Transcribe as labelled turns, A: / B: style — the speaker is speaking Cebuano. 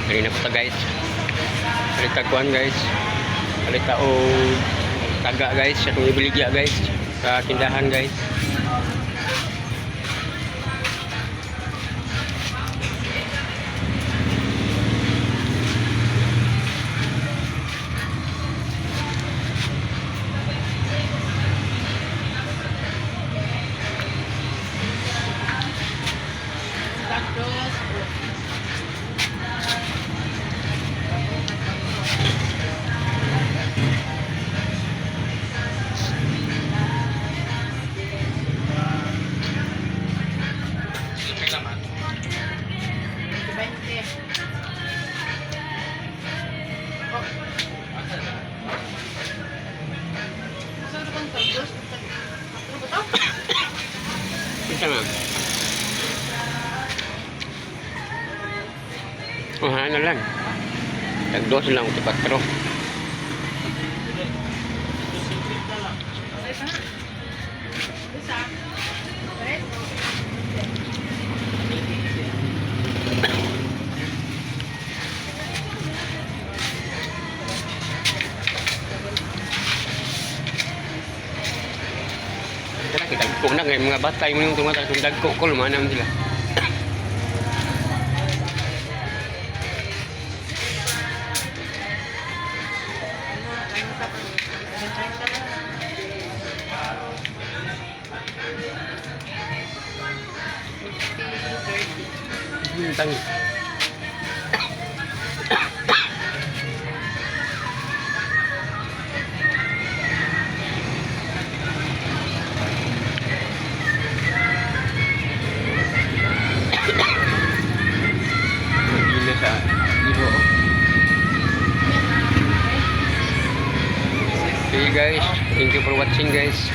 A: Dali na po ta, guys. Palit ta kuan, guys. Palit ta og taga, guys. Atong ibaligya, guys. Sa tindahan, guys.
B: Tacos. 20. Oh. Saan ba ang tagos? Ano ba to?
A: Ito nga. Oh, ano lang. Tag dos lang, ito patro.
B: Ay, pa na. Isa. Tres.
A: Tara, kita dagko na ngayon mga batay mo yung tumatay kung dagko ko, lumanam sila.
B: Ano, ano pa? 30 na. 50, 30.
A: Tangi. Magila sa iho. See you, guys. Thank you for watching, guys.